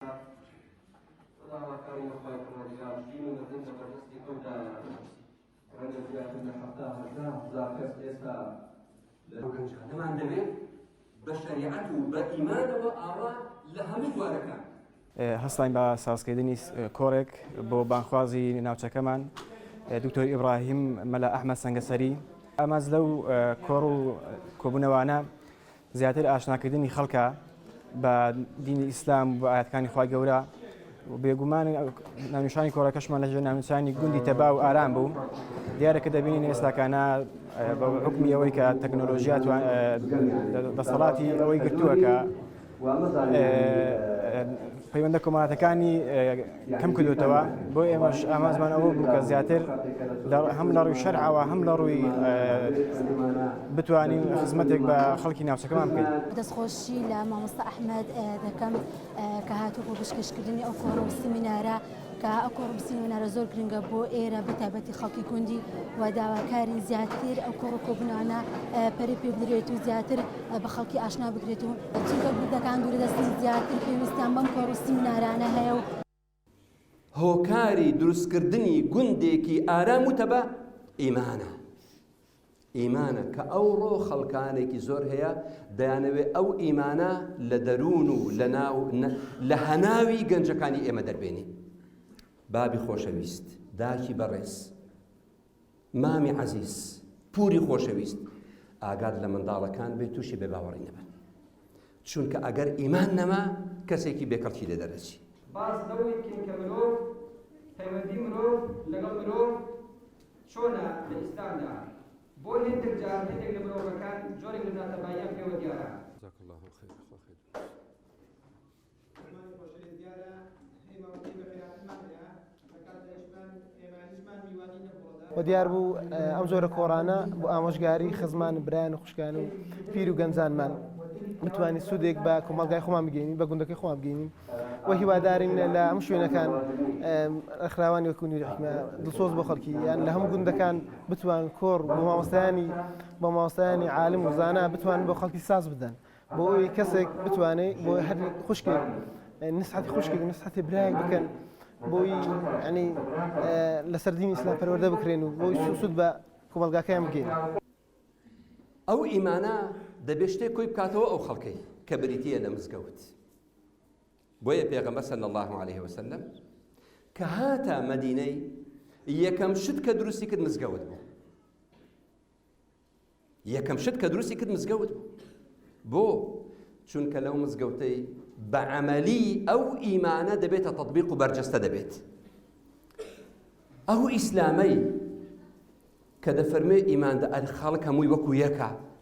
ئەو گەنجانەمان دەوێت بە شەریعەت و بە ئیمانەوە ئاوا لە هەموو بوارەکان. هەستاین بە سازکردنی کۆڕێک بۆ بانگخوازی ناوچەکەمان دکتۆر ئیبراهیم مەلا ئەحمەد سەنگەسەری ئامانج لەو کۆڕ و کۆبوونەوانە زیاتر ئاشناکردنی خەڵکە بە دینی ئیسلام و بە ئاەتەکانی خوای گەورە و بێگومان ناونیشانی کۆڕەکەشمان لە ژێر ناونیشانی گوندی تەبا و ئارام بوو دیارە کە دەبینین ئێستاکانە بە حکومی ئەوەی کە تەکنۆلۆژیا دەسەڵاتی ئەوەی گرتووە کە پەیوەندە کۆمەڵاتەکانی کەم کردوتەوە بۆ ئێمەش ئامانجمان ئەوە بوو کە زیاتر هەم لە ڕووی شەرعەوە هەم لە ڕووی بتوانین خزمەتێک بە خەڵکی ناوچەکەمان بکەین. دەستخۆشی لە مامۆستا ئەحمەد دەکەم کە هاتوو بۆ پێشکەشکردنی ئەو کۆڕ و سیمینارە کە ئەو کۆڕ و سیمینارە زۆر گرنگە بۆ ئێرە بە تایبەتی خەڵکی گوندی و داواکارین زیاتر ئەو کۆڕ و کۆبوونانە پەرە پێ بدرێت و زیاتر بە خەڵکی ئاشنا بکرێت و چونکە گوندەکان دوورە دەستن زیاتر پێویستیان بەم کۆڕ و سیمینارانە هەیە و هۆکاری دروستکردنی گوندێکی ئارام و تەبا ئیمانە. ئیمانە کە ئەوڕۆ خەڵکانێکی زۆر هەیە دەیانەوێ ئەو ئیمانە لە دەروون و لە ناو لە هەناوی گەنجەکانی ئێمە دەربێنی. بابی خۆشەویست، داکی بەڕێز، مامی عەزیز، پوری خۆشەویست، ئاگات لە منداڵەکان بێت تووشی بێباوەڕی نەبن. چونکە ئەگەر ئیمان نەما کەسێکی بێکەڵکی لێ دەرەچی. باس لەوەی بکەین کە مرۆڤ، پەیوەندی مرۆڤ لەگەڵ مرۆڤ چۆنە لە ئیسلامدا؟ بۆ هێندێک جار هێندێک لە مرۆڤەکان جۆرێک لە ناتەباییان پێوە دیارە؟ جزاک اللە خیر خوا خیر. و دیار بوو ئەم جۆرە کۆڕانە بۆ ئامۆژگاری خزمان برایان و خوشکان و پیر و گەنجانمان بتوانین سوودێک بە کۆمەڵگای خۆمان بگەینین بە گوندەکەی خۆمان بگەینین و هیوادارین لە هەموو شوێنەکان ڕێکخراوانی وەکو نوری حیکمە دڵسۆز بۆ خەڵکی یان لە هەموو گوندەکان بتوان کۆڕ بۆ مامۆستایانی بۆ مامۆستایانی عالم و زانا بتوان بۆ خەڵکی ساز بدەن بۆ ئەوەی کەسێک بتوانێت بۆ هەر خوشکێک نسحەتی خوشکێک نسحەتی برایەک بکەن بۆی ینی لەسەر دینی ئیسلام پەروەردە بکرێن و بۆی سوود بە کۆمەڵگاکەیان بگەین. ئەو ئیمانە دەبێ شتێک کۆی بکاتەوە ئەو خەڵکەی کە بریتییە لە مزگەوت. بۆیە پێغەمبەر صلی الله علیه وسلم کە هاتە مەدینەی یەکەم شت کە دروستی کرد مزگەوت بوو. یەکەم شت کە دروستی کرد مزگەوت بوو. بۆ؟ چونکە لەو مزگەوتەی بە عەمەلی ئەو ئیمانە دەبێتە تەطبیق و بەرجەستە دەبێت. ئەو ئیسلامەی کە دەفەرموێ ئیمان خەڵک هەمووی وەکو یەکە.